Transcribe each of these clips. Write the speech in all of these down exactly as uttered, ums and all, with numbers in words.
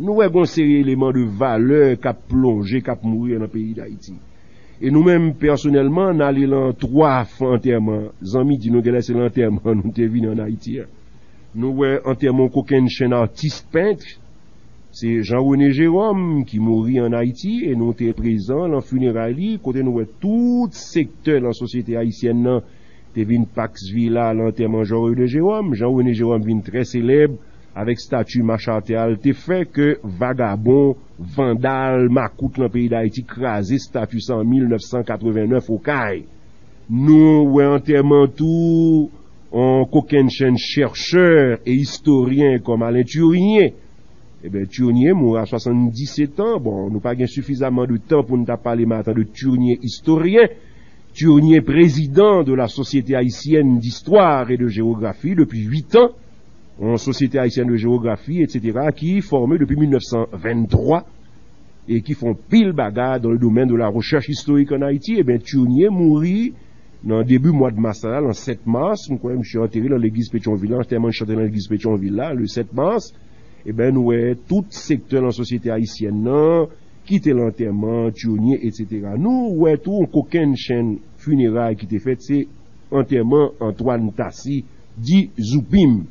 Nou wè gon seri eleman de valè k ap plonje, k ap mouri nan peyi Dayiti. E nou menm, pèsonèlman, n ale lan twa antèman. Zanmi di nou genlè se lantèman nou te vini ann Ayiti a. Nou wè antèman yon kokennchenn atis pent, se Jean René Jérôme ki mouri ann Ayiti, e nou te prezan lan fineray li, kote nou wè tout sektè lan sosyete ayisyèn nan te vin Pax Villa, lantèman Jean René Jérôme. Jean René Jérôme vin trè selèb avèk stati Mach Atè a l te fè ke vagabon, vandal, makout lan peyi Dayiti kraze stati sa an mil nèf san katreven nèf Okay. Nou wè antèman tou yon kokennchenn chèchè e istoryen kòm Alain Turnier. Ebyen, Turnier mouri a swasanndisèt an. Bon, nou pa gen sifizaman de tan pou n ta pale maten de Turnier istoryen. Turnier prezidan de la Société haïtienne d'histoire et de géographie depi uit an. Yon Sosyete Ayisyèn de Jewografi, etsetera, ki fòme depi mil nèf san venntwa e ki fè yon pil bagay dans le domaine de la recherche historique en Haïti. Ebyen, Turnier mouri nan debi mwa d mas la, lan sèt mas. M kwè misye antere lan legliz Petyonvil la, antèman l chante lan legliz Petyonvil la, le sèt mas. Ebyen, nou wè tout sektè lan sosyete ayisyèn nan ki te lan antèman Turnier, etsetera. Nou wè tou yon kokennchenn fineray ki te fèt, se antèman Antoine Tassy, di Zoupim.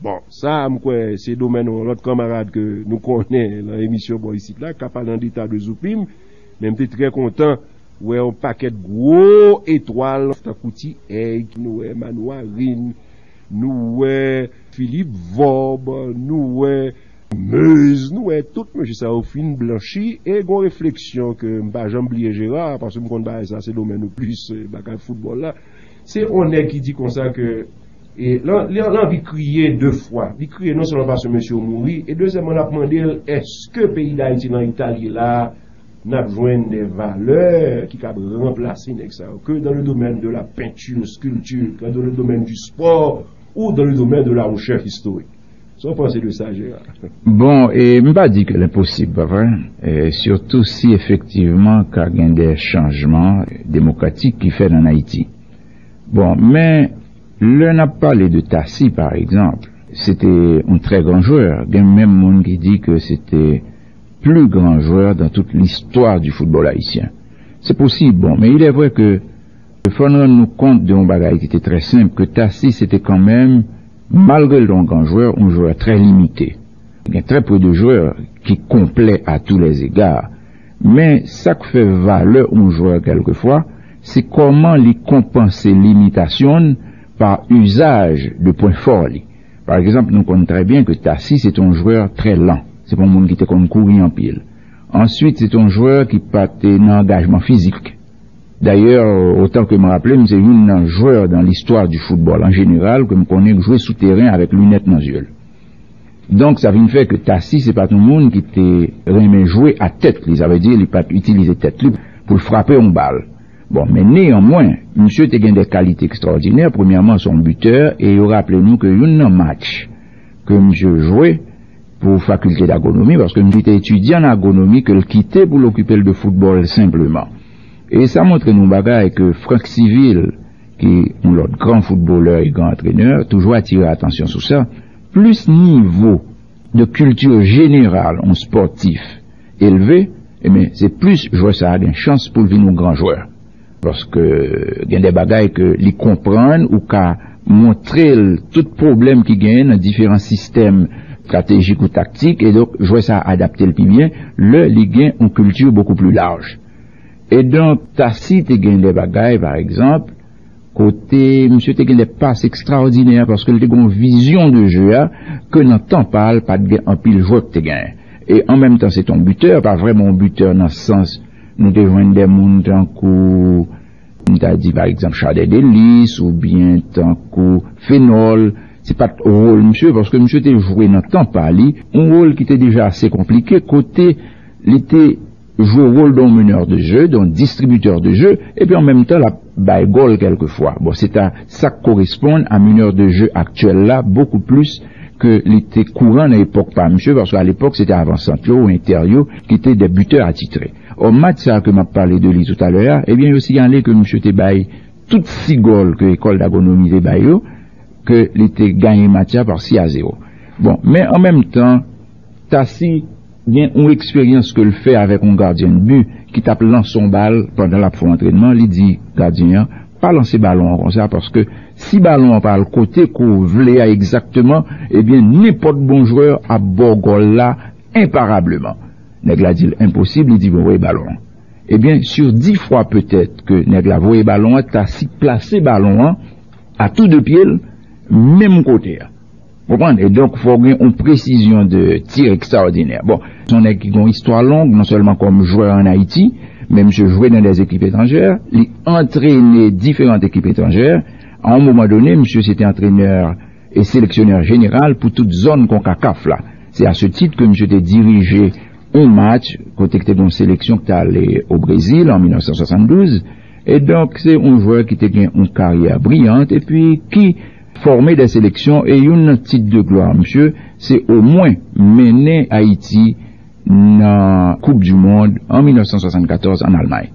Bon, sa, m kwè, se domèn yon lòt kanmarad ke nou konnen lan emisyon bò isit la, k ap pale an deta de Zoupim, men m te trè kontan wè yon pakèt gwo etwal, tankou Ti Èg, nou wè Manouarin, nou wè Philippe Vorbe, nou wè Meuse, nou wè tout mesye sa yo fin blanchi, e gon refleksyon ke m pa janm bliye Gérard, paske m konn bagay sa, se domèn ou plis, eh, bagay foutbòl la. Se yon nèg ki di konsa ke, e, lan, li, li anvi kriye de fwa. Li kriye non sèlman paske mesye yo mouri, e dezyèmman, l ap mande l, èske peyi Dayiti lan eta l ye la, n ap jwenn de valè ki kab ranplase nèg sa yo, ke dans le domaine de la peinture, sculpture, que dans le domaine du sport ou dans le domaine de la recherche historique. Sa w panse de sa, Gérard? Bon, e m pa di ke l enposib, pa vre? E sitou si efektivman ka gen de chanjman demokratik ki fèt ann Ayiti. Bon, men lè n ap pale de Tassy, pa egzanp, se te yon trè gran jwè. Gen menm moun ki di ke se te pli gran jwè dans toute l'histoire du football haïtien. Se posib, bon, men il est vrai que fò n rann nou kont de yon bagay ki te trè senp, ke Tassy se te kanmenm, malgre l te yon gran jwè, yon jwè trè limite. Gen trè peu de jwè ki konplè à tous les égards. Men sa k fè valè yon jwè kèlkefwa, se kòman li konpanse limitasyon l pa izaj de pwen fò li. Pa egzanp, nou konn trè byen ke Tassy se te yon jwè trè lan. Se pa yon moun ki te konn kouri anpil. Answit, se te yon jwè ki pa te nan angajman fizik. Dayè, otan ke m raple m, se youn nan jwè dans l'histoire du football en général ke m konnen k jwe sou teren avèk linèt nan zye l. Donk, sa vin fè ke Tassy se pa t yon moun ki te renmen jwe a tèt li, sa vle di li pa t itilize tèt li pou l frape yon bal. Bon, men neyanmwen, misye te gen de kalite ekstraòdinè. Premyèman, se yon bitè, e yo raple nou ke youn nan match ke misye jwe pou Faculté d'Agronomie, paske misye te etidye an agronomi, ke l kite pou l okipe l de foutbòl senpleman. E sa montre nou bagay ke Franck Civil, ki yon lòt gran foutbolè e gran antrenè, toujou atire atansyon sou sa, plis nivo de kilti jeneral yon spòtif elve, ebyen, se plis jwè sa a gen chans pou l vin yon gran jwè. Paske gen de bagay ke li konprann, ou ka montre l tout pwoblèm ki genyen nan diferan sistèm estratejik ou taktik, e donk, jwè sa a adapte l pi byen lè li gen yon kilti bokou pli laj. E donk, Tassy te gen de bagay, pa egzanp, kote misye te gen de pas ekstraòdinè, paske l te gen yon vizyon de je a ke nan tan pa l, pa t gen anpil jwè k te genyen. E an menm tan, se t on bitè, pa vrèman yon bitè nan sans nou te jwenn de moun tankou, m ta di, pa egzanp, Chardin Délices oubyen tankou Fénol. Se pa t wòl misye, paske misye te jwe nan tan pa li, yon wòl ki te deja ase konplike, kote li te jwe wòl de yon meneur de jeu, de yon distribitè de jeu, epi an menm tan, l ap bay gòl kèlkefwa. Bon, se ta sa k koresponn a meneur de jeu aktyèl la, bokou plis ke li te kouran nan epòk pa misye, paske alepòk, se te avansant yo ou entè yo ki te de bitè atitre. Ò, match sa a ke m ap pale de li toutalè a, ebyen, yo siyale ke misye te bay tout sis gòl ke École d'Agronomie te bay yo, ke li te genyen match la pa sis a zewo. Bon, men an menm tan, Tasi gen yon eksperyans ke l fè avèk yon gadyen de bi ki t ap lanse yon bal pandan l ap fè yon antrènman. Li di gadyen an, pa lanse balon an konsa, paske si balon an pa al kote ke w vle a egzakteman, ebyen, nenpòt bon jwè ap ba w gòl la enparableman. Nèg la di l enposib, li di bon, voye balon an. Ebyen, sur dis fwa petèt ke nèg la voye balon an, Tasi plase balon an a tou de pye l, menm kote a. Konprann? E donk, fò w gen yon presizyon de tir ekstraòdinè. Bon, se yon nèg ki gen yon istwa long, non sèlman kòm jwè ann Ayiti, men misye jwe nan dè ekip etranjè, li antrene diferan ekip etranjè. A yon moman done, misye se te antrenè e seleksyonè jeneral pou tout zòn konkakaf la. Se a se tit ke misye te dirije yon match kote ki te gen yon seleksyon ki te ale o Brezil an mil nèf san swasanndouz. E donk, se yon jwè ki te gen yon karyè briyant epi ki fòme dè seleksyon, e youn nan tit de glwa misye, se omwen mennen Ayiti nan Koup di Mond an mil nèf san swasannkatòz ann Almay.